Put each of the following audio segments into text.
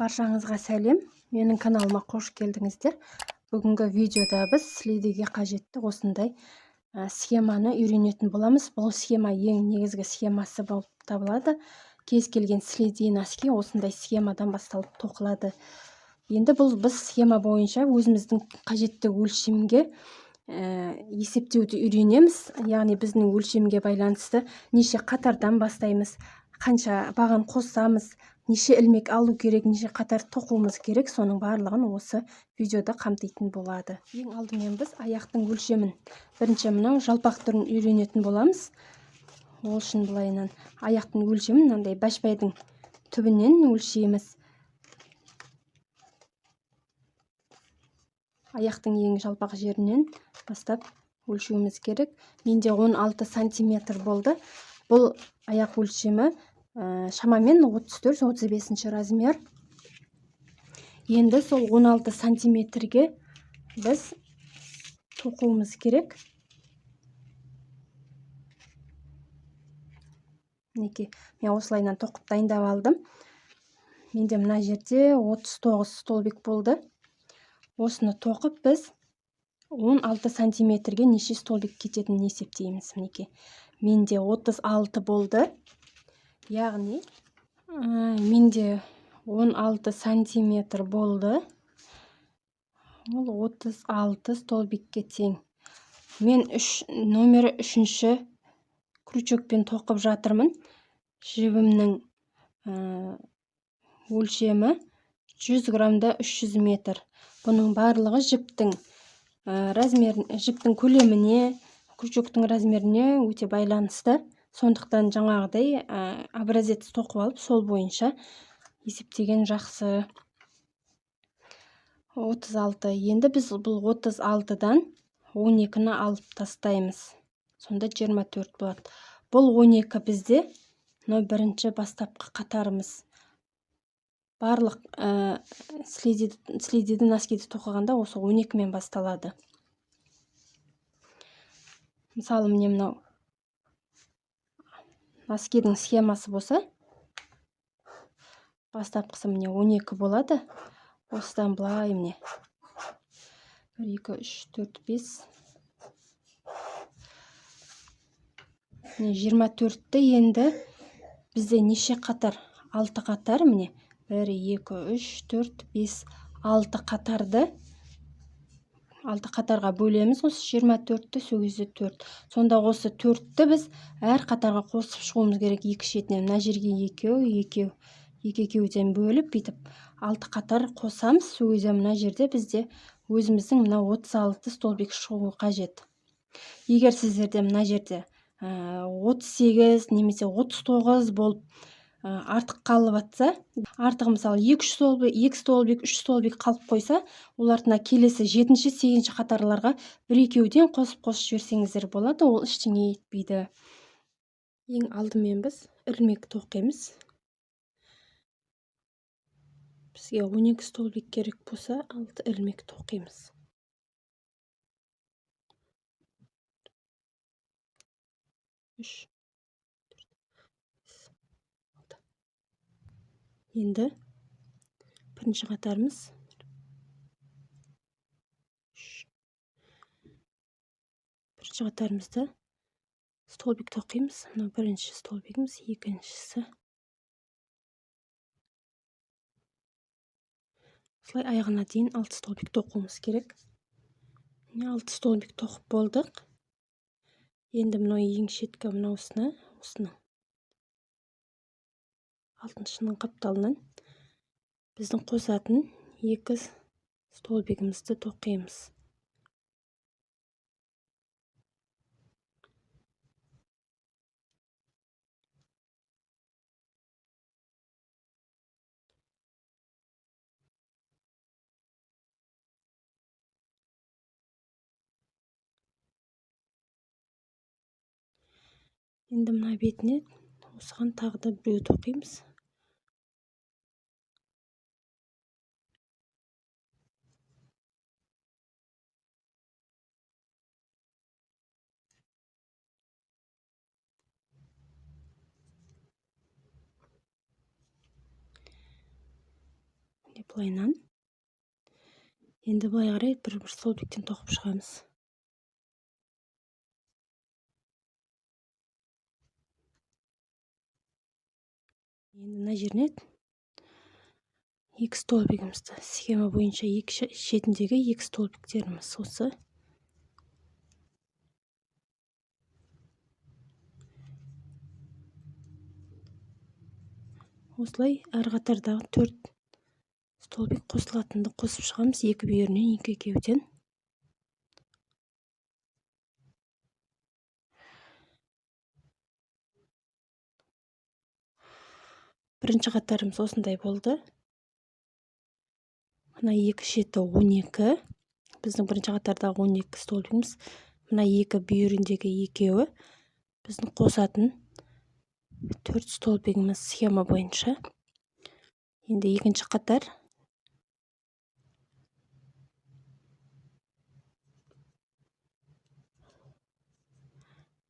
Баршаңызға сәлем. Менің каналыма қош келдіңіздер. Бүгінгі видеода біз слидиге қажетті осындай схеманы үйренетін боламыз. Бұл схема ең негізгі схемасы болып табылады. Кез келген слиди носки осындай схемадан басталып тоқылады. Енді бұл біз схема бойынша өзіміздің қажетті өлшемге есептеуді үйренеміз. Яғни біздің өлшемге байланысты неше қатардан бастаймыз, қанша баған қосамыз, неше ілмек алу керек, неше қатар тоқуымыз керек, соның барлығын осы видеода қамтитын болады. Ең алдымен біз аяқтың өлшемін, бірінші мынау жалпақ түрін үйренетін боламыз. Ол үшін былайынан аяқтың өлшемін мынандай бәшбайдың түбінен өлшейміз. Аяқтың ең жалпақ жерінен бастап өлшеуіміз керек. Менде 16 сантиметр болды. Бұл аяқ өлшемі шамамен 34-35 размер. Енді сол 16 сантиметрге біз тоқуымыз керек. Мінекей, мен осылайынан тоқып дайындап алдым. Менде мына жерде 39 столбик болды. Осыны тоқып біз 16 сантиметрге неше столбик кететінін есептейміз. Мінекей, менде 36 болды. Яғни менде 16 сантиметр болды. Ол 36 столбикке тең. Мен номері 3-ші крючокпен тоқып жатырмын. Жібімнің өлшемі 100 граммда 300 метр. Бұның барлығы жіптің размерін, жіптің көлеміне, крючоктың размеріне өте байланысты. Сондықтан жаңағыдай образец тоқып алып, сол бойынша есептеген жақсы. 36. Енді біз бұл 36-дан 12-ні алып тастаймыз. Сонда 24 болады. Бұл 12 бізде мынау бірінші бастапқы қатарымыз. Барлық слидиді, носкиді тоқығанда осы 12-мен басталады. Мысалы, міне мынау носкидің схемасы болса, бастапқысы міне 12 болады. Осыдан былай міне 1, 2, 3, 4, 5. Міне 24-ті енді бізде неше қатар? 6 қатар. Міне 1, 2, 3, 4, 5, 6 қатарды 6 қатарға бөлеміз. Осы 24-ті, сол кезде 4. Сонда осы 4-ті біз әр қатарға қосып шығуымыз керек екі шетінен. Мына жерге екеу, екеу, екі екеуден бөліп бүйтіп 6 қатар қосамыз. Сол кезде мына жерде бізде өзіміздің мына 36 столбик шығуы қажет. Егер сіздерде мына жерде 38 немесе 39 болып артық қалып атса, артығы мысалы екі столбик, екі столбик, үш столбик қалып қойса, олардың келесі 7-ші, 8-ші қатарларға бір екеуден қосып-қосып жіберсеңіздер болады, ол ештеңе етпейді. Ең алдымен біз ілмек тоқимыз. Бізге 12 столбик керек болса, 6 ілмек тоқимыз. 3, 4, 5, 6. Енді бірінші қатарымыз 3. Бірінші қатарымызда столбик тоқимыз. Мынау бірінші столбигіміз, екіншісі. Осылай аяғына дейін 6 столбик тоқуымыз керек. Міне 6 столбик тоқып болдық. Енді мынау ең шеткі мынаусына, осыны алтыншының қапталынан біздің қосатын 2 столбигімізді тоқимыз. Енді мына бетіне осыған тағы да біреу тоқимыз. Былайынан. Енді былай қарай бір столбиктен тоқып шығамыз. Енді мына жеріне екі столбигімізді схема бойынша екі шетіндегі екі столбиктеріміз осы. Осылай әр қатардағы 4 столбик қосылатынды қосып шығамыз, екі бүйірінен екі екеуден. Бірінші қатарымыз осындай болды. Мына екі шеті 12. Біздің бірінші қатардағы 12 столбигіміз. Мына екі бүйіріндегі екеуі біздің қосатын 4 столбигіміз схема бойынша. Енді екінші қатар.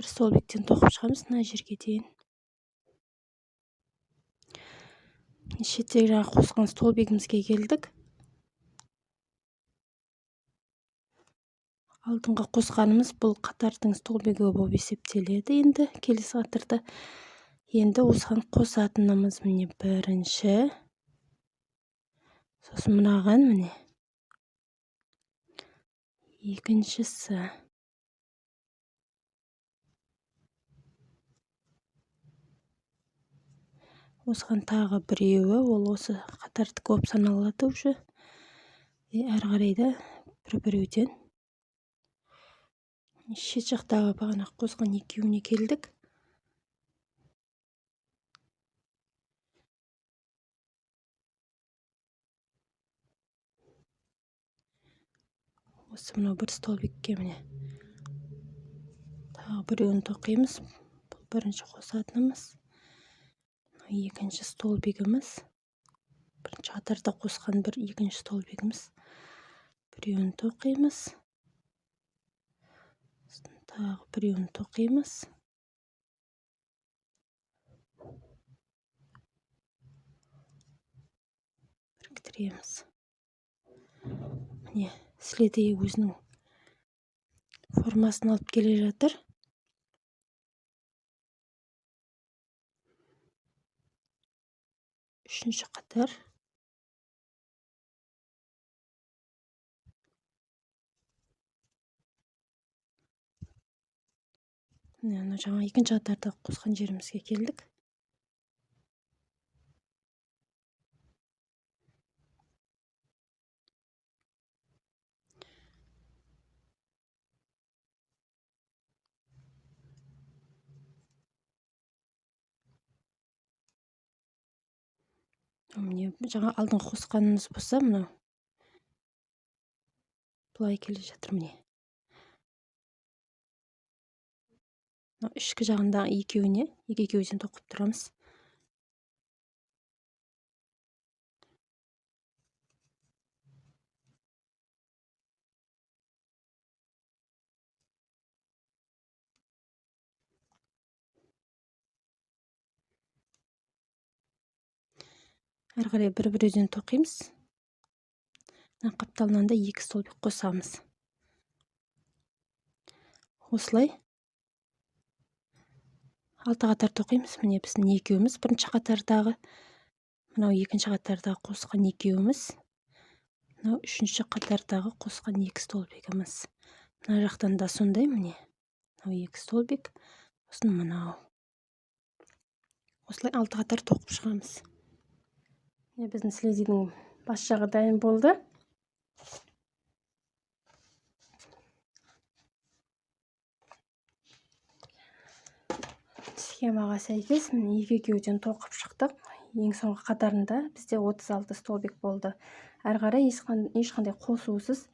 Бір столбиктен тоқып шығамыз мына жерге дейін. Шеттегі жаңа қосқан столбигімізге келдік. Алдыңғы қосқанымыз бұл қатардың столбигі болып есептеледі. Енді келесі қатарда енді осыған қосатынымыз міне бірінші, сосын мынаған міне екіншісі. Осыған тағы біреуі, ол осы қатардікі болып саналады уже. Әрі қарай да бір-біреуден. Шет жақтағы бағана қосқан екеуіне келдік. Осы мынау бір столбикке міне тағы біреуін тоқимыз. Бұл бірінші қосатынымыз. Екінші столбигіміз. Бірінші қатарда қосқан бір екінші столбигіміз. Біреуін тоқимыз. Тағы біреуін тоқимыз. Біріктіреміз. Міне, сілетей өзінің формасын алып келе жатыр. Үшінші қатар. Міне, ана жаңа екінші қатарда қосқан жерімізге келдік. Міне, жаңа алдыңғы қосқанымыз болса, мынау былай келе жатыр міне. Мынау ішкі жағындағы екеуіне, екі екеуден тоқып тұрамыз. Әрі қарай бір-біреуден тоқимыз. Мына қапталынан да екі столбик қосамыз. Осылай 6 қатар тоқимыз. Міне біздің екеуіміз бірінші қатардағы, мынау екінші қатардағы қосқан екеуіміз, мынау үшінші қатардағы қосқан екі столбигіміз. Мына жақтан да сондай міне. Мынау екі столбик, сосын мынау. Осылай 6 қатар тоқып шығамыз. Міне біздің сілезидің бас жағы дайын болды. Схемаға сәйкес міне екі екеуден тоқып шықтық. Ең соңғы қатарында бізде 36 столбик болды. Әрі қарай ешқандай қосусыз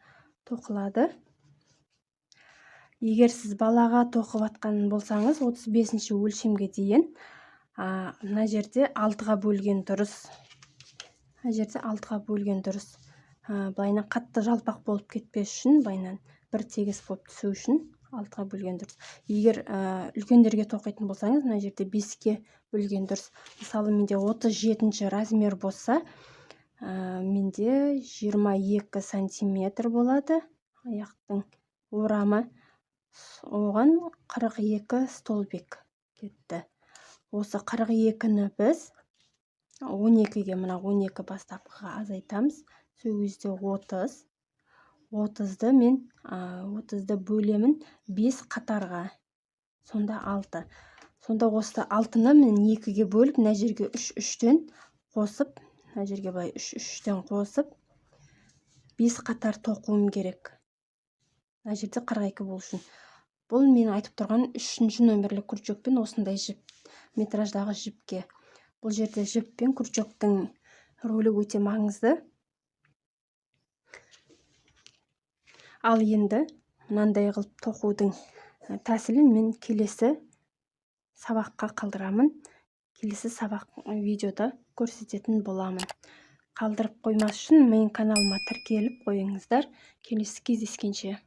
тоқылады. Егер сіз балаға тоқып атқан болсаңыз, 35-ші өлшемге дейін, мына жерде 6-ға бөлген дұрыс. Мына жерде 6-ға бөлген дұрыс. Былайынан қатты жалпақ болып кетпес үшін, былайынан бір тегіс болып түсу үшін 6-ға бөлген дұрыс. Егер үлкендерге тоқитын болсаңыз, мына жерде 5-ке бөлген дұрыс. Мысалы, менде 37-ші размер болса, Менде 22 сантиметр болады аяқтың орамы, оған 42 столбик кетті. Осы 42-ні біз 12-ге, мына 12 бастапқыға азайтамыз, сол кезде 30. 30-ды мен 30-ды бөлемін 5 қатарға, сонда 6. Сонда осы 6-ны мен 2-ге бөліп, мына жерге 3 үштен қосып, мына жерге былай 3 үштен қосып, 5 қатар тоқуым керек мына жерде 42 болу үшін. Бұл мен айтып тұрған үшінші нөмірлі крючокпен, осындай жіп, метраждағы жіпке. Бұл жерде жіп пен крючоктың рөлі өте маңызды. Ал енді мынандай қылып тоқудың тәсілін мен келесі сабаққа қалдырамын. Келесі сабақ видеода көрсететін боламын. Қалдырып қоймас үшін менің каналыма тіркеліп қойыңыздар. Келесі кездескенше.